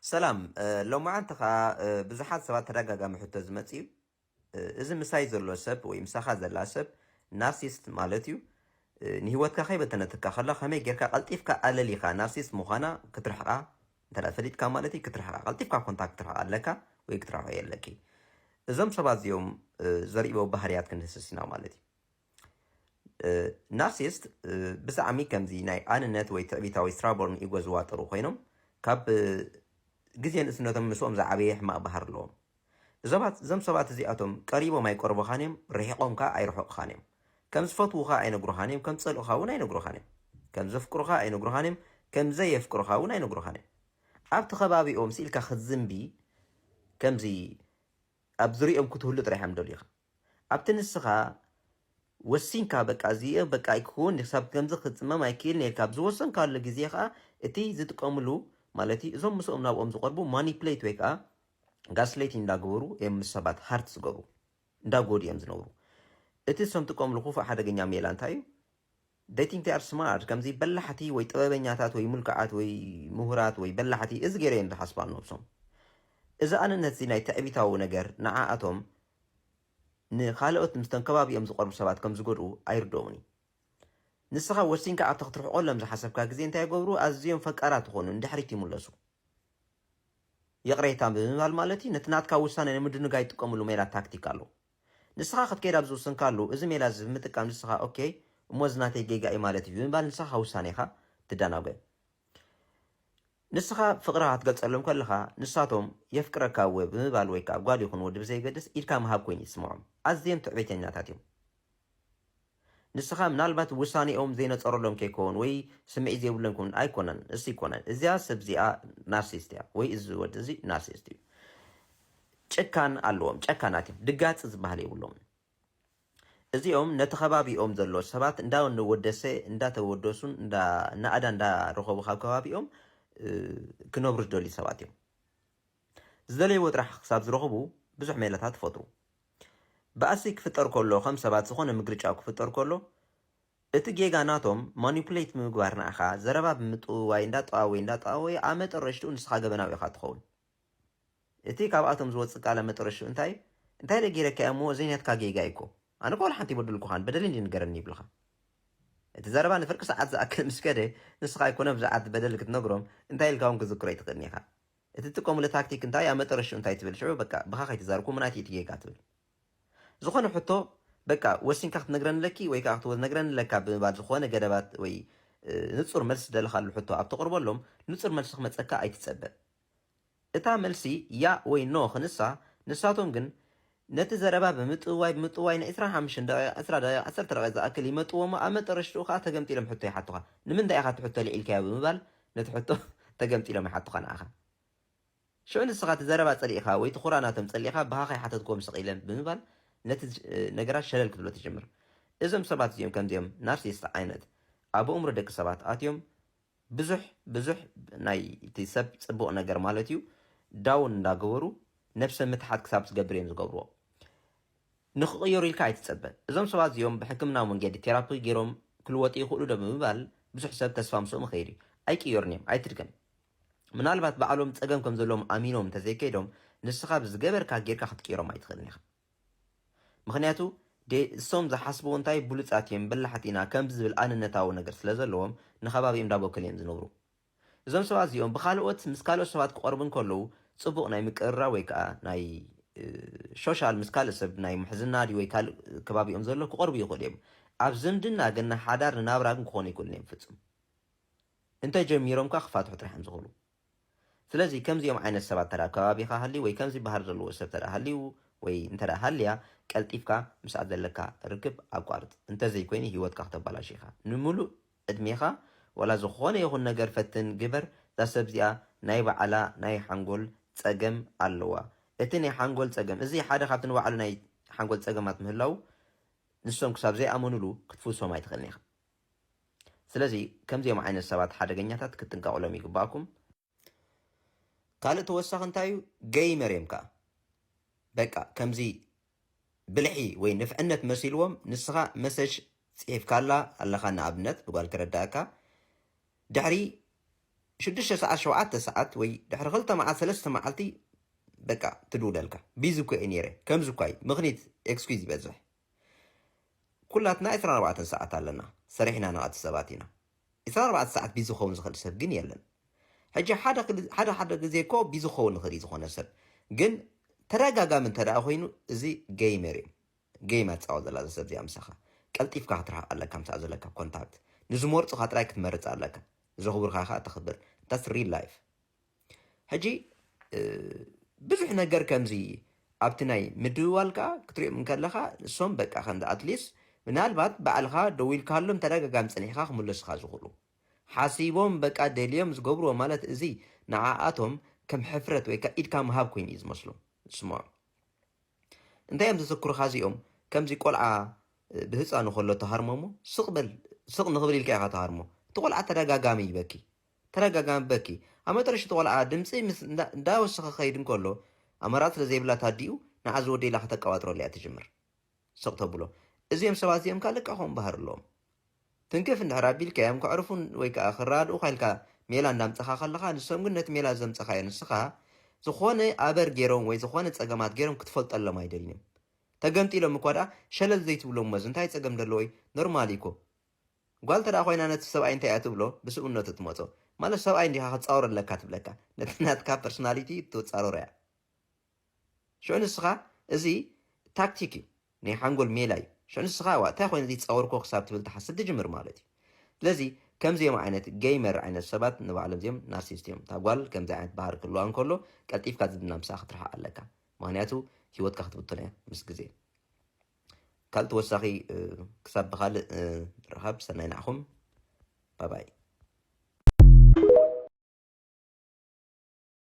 ሰላም፣ እ፣ ሎማዓንቲ ኸዓ፣ እ፣ ብዙሓት ሰባት ተደጋጋሚ ሕቶ ዝመጽእ እዩ። እ፣ እዚ ምሳይ ዘሎ ሰብ ወይ ምሳኻ ዘላ ሰብ ናርሲስት ማለት እዩ። እ፣ ንህይወትካ ከይበተነትካ ከላ ከመይ ጌርካ ቀልጢፍካ ኣለሊኻ ናርሲስት ምዃና ክትርሕቓ፣ እንተ ደኣ ፈሊጥካ ማለት እዩ፣ ክትርሕቓ፣ ቀልጢፍካ ኮንታክት ክትርሕቓ ኣለካ ወይ ክትርሕቖ የለኪ። እዞም ሰባት እዚኦም፣ እ፣ ዘርእይዎ ባህርያት ክንድህስስ ኢና ማለት እዩ። እ፣ ናርሲስት፣ እ፣ ብዛዕሚ ከምዚ ናይ ኣንነት ወይ ትዕቢታዊ ስትራቦርን ኢጎ ዝዋጠሩ ኮይኖም፣ ካብ፣ እ፣ ግዜ ንእስነቶም ምስኦም ዝዓበየ ሕማቕ ባህሪ ኣለዎም። እዞባት-፣ እዞም ሰባት እዚኣቶም ቀሪቦም ኣይቀርቡኻን እዮም፣ ርሒቖም ከኣ ኣይርሕቑኻን እዮም። ከም ዝፈትዉኻ ኣይነግሩኻን እዮም፣ ከም ዝጸልኡኻ እውን ኣይነግሩኻን እዮም። ከም ዘፍቅሩኻ ኣይነግሩኻን እዮም፣ ከም ዘየፍቅሩኻ እውን ኣይነግሩኻን እዮም። ኣብቲ ከባቢኦም ስኢልካ ክትዝንቢ፣ ከምዚ ኣብ ዙሪኦም ክትህሉ ጥራሕ እዮም ደልዩኻ። ኣብቲ ንስኻ ወሲንካ፣ በቃ፣ እዚ በቃ ኣይክውን፣ ክሳብ ከምዚ ክጽመም ኣይክእልን ኢልካ ኣብ ዝወሰንካሉ ግዜ ኸኣ፣ እቲ ዝጥቀምሉ፣ ማለት እዩ፣ እዞም ምስኦም ናብኦም ዝቐርቡ ማኒፕሌት ወይ ከኣ ጋስሌቲንግ እንዳገበሩ እዮም ምስ ሰባት ሃርት ዝገብሩ፣ እንዳጎድኡ እዮም ዝነብሩ። እቲ እሶም ዝጥቀምሉ ክፉእ ሓደገኛ ሜላ እንታይ እዩ? They think they are smart፣ ከምዚ በላሕቲ ወይ ጥበበኛታት ወይ ምልኩዓት ወይ ምሁራት ወይ በላሕቲ፣ እዚ ገይረ እዮም ዝሓስቡ ኣብ ነብሶም። እዚ ኣንነት እዚ ናይ ትዕቢታዊ ነገር ንዓኣቶም ንኻልኦት ምስቶም ከባቢኦም ዝቐርቡ ሰባት ከም ዝጎድኡ ኣይርድኦምን እዩ። ንስኻ ወሲንካ ኣብቲ ክትርሕቆሎም ዝሓሰብካ ግዜ እንታይ ይገብሩ? ኣዝዮም ፈቃራት ትኾኑ፣ ንድሕሪት ይምለሱ። ይቕሬታ ብምባል ማለት እዩ፣ ነቲ ናትካ ውሳነ ንምድንጋይ ይጥቀምሉ ሜላ ታክቲክ ኣሎ። ንስኻ ክትከይድ ኣብ ዝውስንካሉ፣ እዚ ሜላ እዚ ብምጥቃም ንስኻ፣ "ኦኬ፣ እሞ እዚ ናተይ ጌጋ እዩ ማለት እዩ" ብምባል ንስኻ ካብ ውሳኔኻ ትደናጎ። ንስኻ ፍቕርኻ ክትገልጸሎም ከለኻ፣ ንሳቶም "የፍቅረካ እወ" ብምባል ወይ ከኣ ጓል ይኹን ወዲ ብዘየገድስ ኢድካ ምሃብ ኮይኑ ይስምዖም። ኣዝዮም ትዕቢተኛታት እዮም። ንስኻ ምናልባት ውሳኔኦም ዘይነጸረሎም ከይከውን ወይ ስምዒት ዘይብሎም ከውን ኣይኮነን፣ እሱ ይኮነን። እዚኣ ሰብ እዚኣ ናርሲስት እያ ወይ እዚ ወዲ እዚ ናርሲስት እዩ። ጭካን ኣለዎም፣ ጨካናት እዮም። ድጋጽ ዝበሃል የብሎምን። እዚኦም ነቲ ከባቢኦም ዘሎ ሰባት እንዳወደሰ፣ እንዳተወደሱን እንዳ-፣ ናእዳ እንዳረኸቡ ካብ ከባቢኦም፣ እ፣ ክነብሩ ዝደልዩ ሰባት እዮም። ዝደለይዎ ጥራሕ ክሳብ ዝረኽቡ ብዙሕ ሜላታት ይፈጥሩ። ባእሲ ክፍጠር ከሎ፣ ከም ሰባት ዝኾነ ምግርጫው ክፍጠር ከሎ፣ እቲ ጌጋ ናቶም ማኒፑሌት ብምግባር ንዓኻ ዘረባ ብምጥውዋይ እንዳጠዋወይ እንዳጠዋወይ ኣብ መጠረሽትኡ ንስኻ ገበናዊ ኢኻ ትኸውን። እቲ ካብኣቶም ዝወጽእ ቃል ኣብ መጠረሽትኡ እንታይ እዩ? እንታይ ኢለ ገይረካ እየ እሞ ዘይናትካ ጌጋ እዩ እኮ። ኣነ እኮ ዋላ ሓንቲ ኣይበደልኩኻን፣ በደለይ እንዲ ንገረኒ ይብልኻ። እቲ ዘረባ ንፍርቂ ሰዓት ዝኣክል ምስ ከደ፣ ንስኻ ኣይኮነ ብዛዕባ እቲ በደል ክትነግሮም እንታይ ኢልካ እውን ክዝክሮ ኣይትኽእልን ኢኻ። እቲ ትጥቀሙሉ ታክቲክ እንታይ ኣብ መጠረሽትኡ እንታይ ትብል? ሽዑ በቃ ብኻ ከይትዛረብ እኮ ምናት እዩ እቲ ጌጋ ትብል። ዝኾነ ሕቶ በቃ ወሲንካ ክትነግረኒ ኣለኪ ወይ ከኣ ክትነግረኒ ኣለካ ብምባል ዝኾነ ገደባት ወይ፣ እ፣ ንጹር መልሲ ዝደለኻሉ ሕቶ ኣብ ተቕርበሎም፣ ንጹር መልሲ ክመጸካ ኣይትጸበ። እታ መልሲ ያ ወይ ኖ ክንሳ፣ ንሳቶም ግን ነቲ ዘረባ ብምጥውዋይ ብምጥውዋይ ንዒስራን ሓሙሽተን ደቂቕ፣ ዕስራ ደቂቕ፣ ዓሰርተ ደቂቕ ዝኣክል ይመጥዎ እሞ ኣብ መጠረሽትኡ ከኣ ተገምጢሎም ሕቶ ይሓቱኻ። ንምንታይ ኢኻ እቲ ሕቶ ልዒልካዮ ብምባል ነቲ ሕቶ ተገምጢሎም ይሓቱኻ ንዓኻ። ሽዑ ንስኻ እቲ ዘረባ ጸሊእኻ ወይ እቲ ኩራ ናቶም ጸሊእኻ ብኻ ከይሓተትክዎም ስቕ ኢለ ብምባል ነቲ ዝ-፣ ነገራት ሸለል ክትብሎ ትጅምር። እዞም ሰባት እዚኦም ከምዚኦም ናርሲስት ዓይነት ኣብ ኣእምሮ ደቂ ሰባት ኣትዮም ብዙሕ፣ ብዙሕ ናይ እቲ ሰብ ጽቡቕ ነገር ማለት እዩ ዳውን እንዳገበሩ ነብሰ ምትሓት ክሳብ ዝገብር እዮም ዝገብርዎ። ንኽቕየሩ ኢልካ ኣይትጸበ። እዞም ሰባት እዚኦም ብሕክምናዊ መንገዲ ቴራፒ ገይሮም ክልወጡ ይኽእሉ ዶ ብምባል ብዙሕ ሰብ ተስፋ ምስኦም ይኸይድ እዩ። ኣይቅየሩን እዮም፣ ኣይትድገም። ምናልባት ባዕሎም ጸገም ከም ዘለዎም ኣሚኖም እንተዘይከይዶም ንስኻ ብዝገበርካ ጌርካ ክትቅይሮም ኣይትኽእልን ኢኻ። ምኽንያቱ ደ-፣ እሶም ዝሓስብዎ እንታይ ብሉጻት እዮም፣ በላሕቲ ኢና ከም ዝብል ኣንነታዊ ነገር ስለ ዘለዎም ንኸባቢኦም እንዳበከሉ እዮም ዝነብሩ። እዞም ሰባት እዚኦም ብኻልኦት ምስ ካልኦት ሰባት ክቐርቡ እንከለዉ ጽቡቕ ናይ ምቅርራብ ወይ ከኣ ናይ፣ እ፣ ሶሻል ምስ ካልእ ሰብ ናይ ምሕዝና ድዩ ወይ ካልእ ከባቢኦም ዘሎ ክቐርቡ ይኽእሉ እዮም። ኣብ ዝምድና ግን ንሓዳር ንናብራ ግን ክኾኑ ኣይክእሉን እዮም ፍጹም። እንተጀሚሮም ከኣ ክፋትሑ ጥራሕ እዮም ዝኽእሉ። ስለዚ ከምዚኦም ዓይነት ሰባት እንተ ደኣ ኣብ ከባቢኻ ሃልዩ ወይ ከምዚ ባህሪ ዘለዎ ሰብ እንተ ደኣ ሃልዩ ወይ እንተ ደኣ ሃልያ ቀልጢፍካ ምስኣ ዘለካ ርክብ ኣቋርጽ። እንተዘይኮይኑ ህይወትካ ክተባላሹ ኢኻ። ንምሉእ ዕድሜኻ ዋላ ዝኾነ ይኹን ነገር ፈትን ግበር፣ እዛ ሰብ እዚኣ ናይ ባዕላ ናይ ሓንጎል ጸገም ኣለዋ። እቲ ናይ ሓንጎል ጸገም፣ እዚ ሓደ ካብቲ ንባዕሉ ናይ ሓንጎል ጸገማት ምህላዉ ንሶም ክሳብ ዘይኣመኑሉ ክትፍውሶም ኣይትኽእልን ኢኻ። ስለዚ ከምዚኦም ዓይነት ሰባት ሓደገኛታት ክትጥንቀቑሎም ይግባእኩም። ካልእ ተወሳኺ እንታይ እዩ? ገይመር እዮም ከኣ። በቃ ከምዚ ብልሒ ወይ ንፍዕነት መሲልዎም ንስኻ መሰጅ ጽሒፍካላ ኣለኻ፣ ንኣብነት ብጓል ክረዳእካ፣ ድሕሪ ሽዱሽተ ሰዓት ሸውዓተ ሰዓት ወይ ድሕሪ ክልተ መዓልቲ ሰለስተ መዓልቲ በቃ ትድውለልካ። ቢዚ እኮ እየ ነይረ። ከምዚ እኳ እዩ ምኽኒት ኤክስኪዝ ይበዝሕ። ኩላትና ዕስራን ኣርባዕተን ሰዓት ኣለና። ሰሪሕና ንኣቲ ሰባት ኢና። ዕስራን ኣርባዕተን ሰዓት ቢዚ ክኸውን ዝኽእል ሰብ ግን የለን። ሕጂ ሓደ ክል- ሓደ ሓደ ግዜ እኮ ቢዚ ክኸውን ይኽእል እዩ ዝኾነ ሰብ፣ ግን ተደጋጋሚ እንተ ደኣ ኮይኑ እዚ ጌመር እዩ። ጌም ኣጻወት ዘላ እዛ ሰብ እዚኣ ምሳኻ። ቀልጢፍካ ክትርሕቕ ኣለካ፣ ምሳኣ ዘለካ ኮንታክት። ንዝመርጹኻ ጥራይ ክትመርጽ ኣለካ። ዘኽብርካ ከኣ ተኽብር። That's real life። ሕጂ ብዙሕ ነገር ከምዚ ኣብቲ ናይ ምድዋል ከዓ ክትሪኦም እንከለኻ ንሶም በቃ ከምዚ ኣትሊስ ምናልባት ባዕልኻ ደዊልካሎም ተደጋጋሚ ፅኒሕካ ክምለሱኻ ዝኽእሉ ሓሲቦም በቃ ደልዮም ዝገብርዎ ማለት እዚ ንዓኣቶም ከም ሕፍረት ወይ ከዓ ኢድካ ምሃብ ኮይኑ እዩ ዝመስሎም። ስምዖም እንታይ እዮም ዘዘክሩኻ እዚኦም? ከምዚ ቆልዓ ብህፃኑ ከሎ ተሃርሞ እሞ ስቕ በል ስቕ ንኽብል ኢልካ ኢኻ ተሃርሞ። እቲ ቆልዓ ተደጋጋሚ ይበኪ ተደጋጋሚ በኪ። ኣብ መጨረሽቲ ቆልዓ ድምፂ ምስ እንዳ- እንዳወሰኸ ከይድ እንከሎ ኣመራፅ ስለ ዘይብላ ታዲኡ ንዓ ዝወደ ኢላ ከተቀባጥረሉ እያ ትጅምር። ስቕ ተብሎ እዚኦም ሰባት እዚኦም ከዓ ልቃ ከም ባህር ኣለዎም። ትንክፍ እንድሕር ኣቢልካዮም ከዕርፉን ወይ ከዓ ክራድኡኻ ኢልካ ሜላ እንዳምፀኻ ከለኻ ንሶም ግን ነቲ ሜላ ዘምፀኻዮ ንስኻ ዝኾነ ኣበር ገይሮም ወይ ዝኾነ ፀገማት ገይሮም ክትፈልጠሎም ኣይደልዮም። ተገምጢሎም እኳ ደኣ ሸለል ዘይትብሎም መዝ እንታይ ፀገም ደለዎ እዩ? ኖርማል እዩ እኮ። ጓል ተደኣ ኮይና ነቲ ሰብኣይ እንታይ እያ ትብሎ? ብስብእነቱ ትመጾ ማለት ሰብኣይ እንዲኻ ክትጻወር ኣለካ ትብለካ። ነቲ ናትካ ፐርሶናሊቲ ትጻረሮ እያ። ሽዑ ንስኻ እዚ ታክቲክ እዩ፣ ናይ ሓንጎል ሜላ እዩ። ሽዑ ንስኻ ዋ እንታይ ኮይነ ዘይጻወርኮ ክሳብ ትብል ትሓስብ ትጅምር ማለት እዩ። ስለዚ ከምዚኦም ዓይነት ጌመር ዓይነት ሰባት ንባዕሎም እዚኦም ናርሲስት እዮም። እታ ጓል ከምዚ ዓይነት ባህሪ ክህልዋ እንከሎ ቀልጢፍካ ዝድና ምሳኣ ክትርሕቕ ኣለካ። ምክንያቱ ህይወትካ ክትብትኖ እያ ምስ ግዜ። ካልእ ተወሳኺ ክሳብ ብኻልእ ንራኸብ። ሰናይ ንዓኹም። ባባይ።